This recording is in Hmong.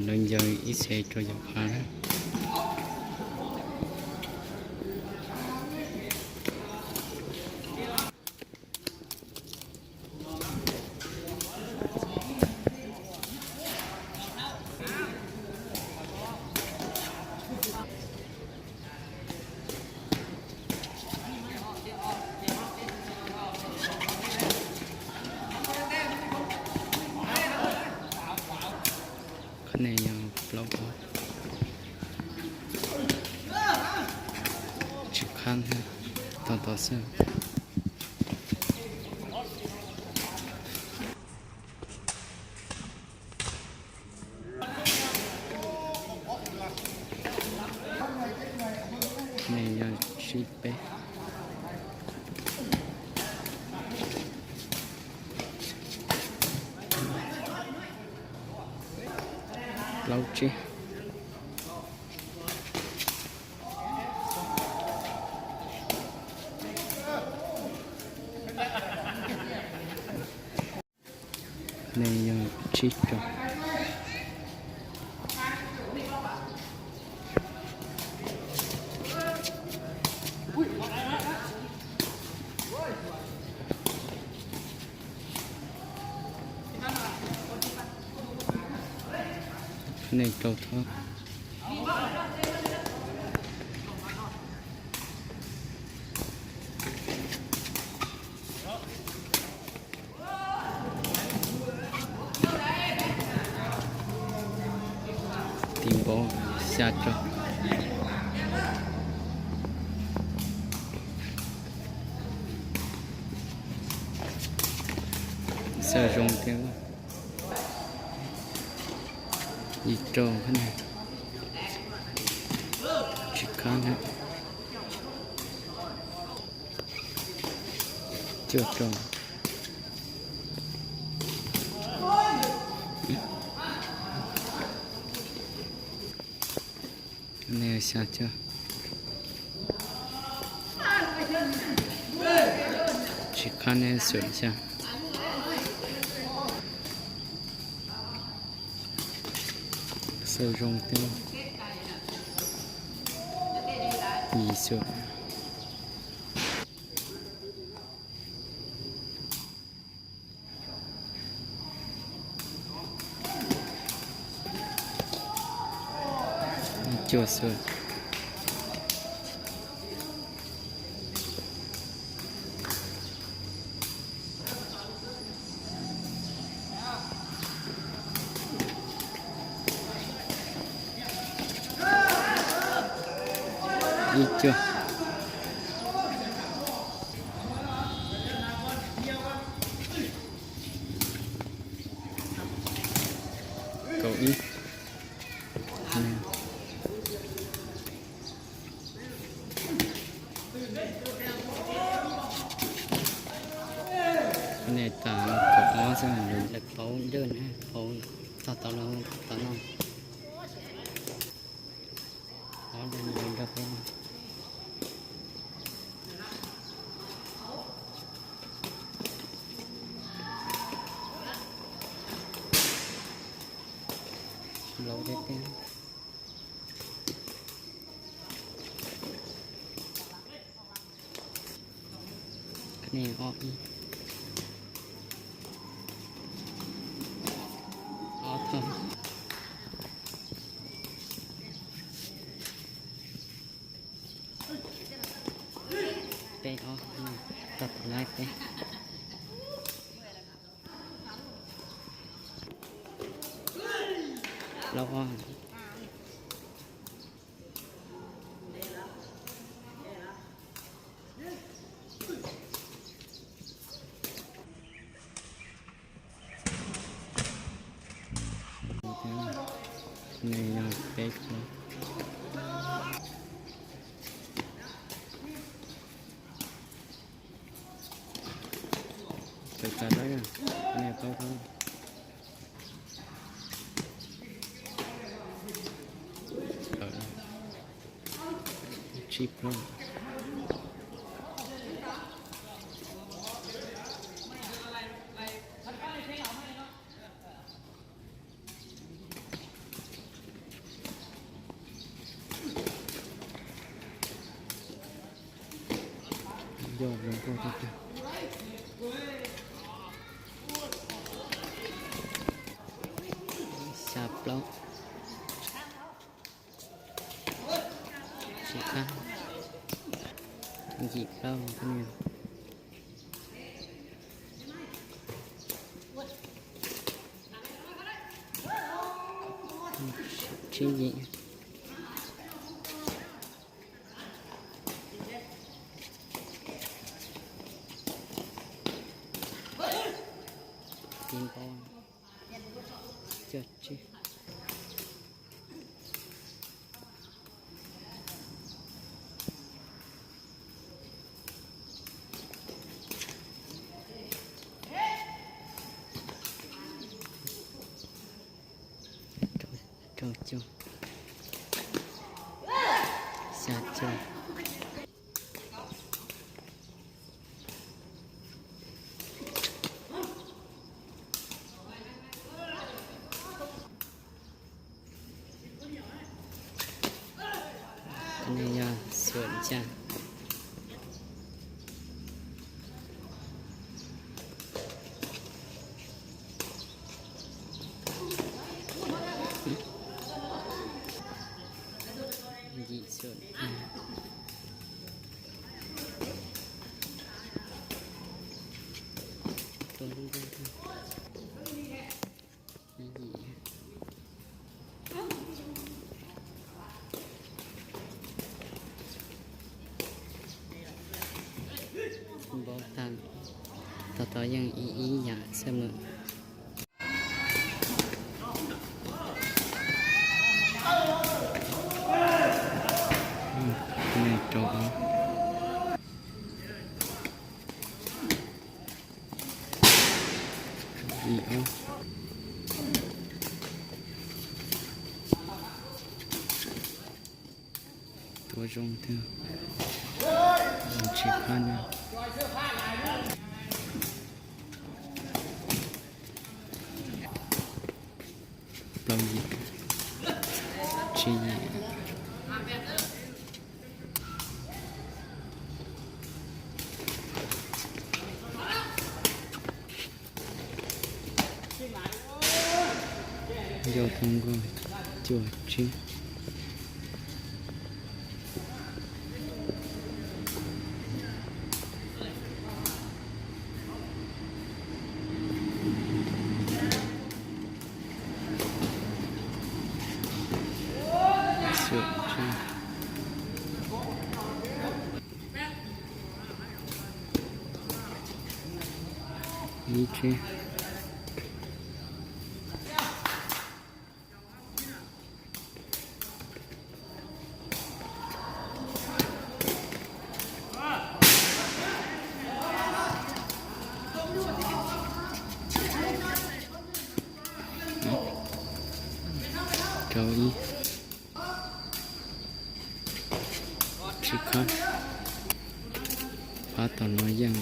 Lawv ncaws ib xees rau yawm qhav na. Qhov nej yog plaub ob, tsis khab thiab, tau tau xwb. Nej yog tsib peb, plaub tsib. Nej yog tsib rau. Nej rau thab. Tiv npaum xya rau. Xyaw zoo thiab. Yim rau, tsis khab thiab. Cuaj rau. Nej xya cuaj. Tsis khab nej xum xya. Xyaw zoo thiab. Yim xum. Cuaj xum. Ib cuaj. Kaum ib. Nej tas kaum ob xwb, lawv pauv dawj na, pauv txog tau lawv tau noj. Ob dawj nrog peb noj. Laus thiab tiag. Nej ob ib, ob thawj, peb ob, tau tus laib peb, plaub ob. Nws yog peb plaub. Tawm tas dawb, nws plaub plaub. Tsib plaub. Yog zoo nkauj tiag tiag. Xya plaub. Tsib qab. Yim plaub. Tsib yim. Tib npaub. Cog tsib. Rau caug. Xya caug. Qhov no yog xuam cag. Yim xuam. Tua lub npauj. Npaub tag, tau tau yeej ib ib yam xwb mas. Rau ob. Ib ob. Tua zoo tiag. Tsib qab no. Plaub yim. Tsib yim. Yog tau nkauj. Cuaj tsib. Cuaj tsib. Ib tsib. Rau ib. Tsib qab. Pab tom no yeej.